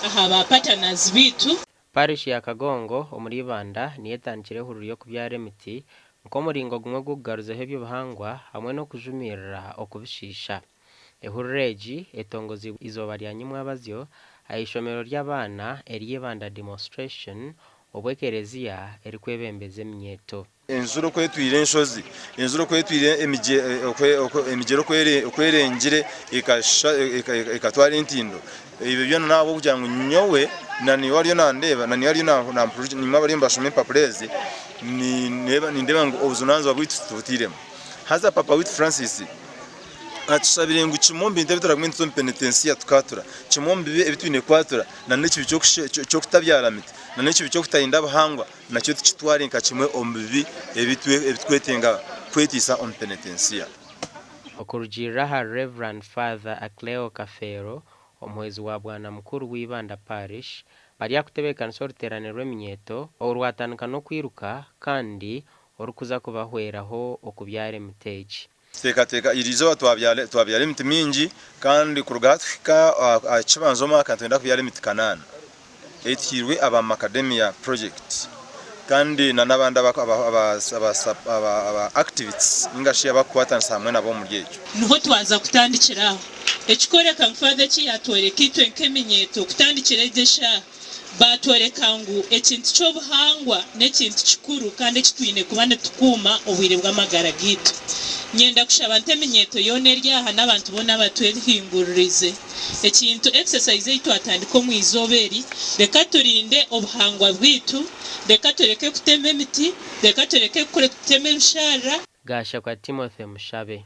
aha ba partners baitu. Parish ya Kagongo omuri Ibanda niyo etandikire ehururu y'okubyara emiti nk'omuringo gumwe gw'okugaruzaho eby'obuhangwa hamwe n'okujumirira okubishiisha. Ehururu egi etongoziibwe eizooba rya nyimwabazyo aha ishomero ry'abaana erya Ibanda Demonstration obu ekereziya erikwebembeza eminyeeto. Enjura oku etwire enshozi, enjura oku etwire emigyera oku erengire ekatwara entindo, ebyo byona n'ahabw'okugira ngu nyowe na naiwe ariyo nandeeba na naiwe ariyo nampurira, naimwe abariyo nibashoma empapura ezi, nindeeba ngu obujunaanizibwa bwaitu titubutairemu. Haza Paapa waitu Francis Atushabire ngu kimwe omu bintu ebi turagume nituza omu penetensiya tukatura, kimwe omu bibi ebi twine kwatura na n'ekibi ky'okutabyara miti na n'ekibi ky'okutarinda buhangwa nakyo tukitware nka kimwe omu bibi ebi tukwetenga kweteisa omu penetensiya. Okurugiirira ahari Rev. Father Acleo Kafeero, omuhwezi wa Bwana Mukuru w'Ibanda Parish, bari aha kutebeekanisa oruteerane rw'eminyeeto orwatandika n'okwiruka kandi orikuza kubahweraho okubyara emiti egi. Tuteekateeka eri izooba twabyara emiti mingi kandi kuruga hati kuhika aha kibanza omwaka nitwenda kubyara emiti kanaana etuhairwe aba Macadamia project kandi na n'abandi aba activists ninga shi abakukwatanisa hamwe nabo omuri ekyo. Niho twaza kutandikira aho. Ekikworeka ngu Father eki yatworeka itwe nk'eminyeeto kutandikira egyo eshaaha, Baatworeka ngu ekintu ky'obuhangwa n'ekintu kikuru kandi eki twine kuba nitukuuma obwire bw'amagara gaitu. Nyenda kushaba nti eminyeeto yoona eri aha n'abantu boona abatwehinguririize, ekintu exercise ei twatandika omu izooba eri, reka turinde obuhangwa bwaitu, reka tureke kutema emiti, reka tureke kutema ebisharara. Gashakwa Timothy Mushabe.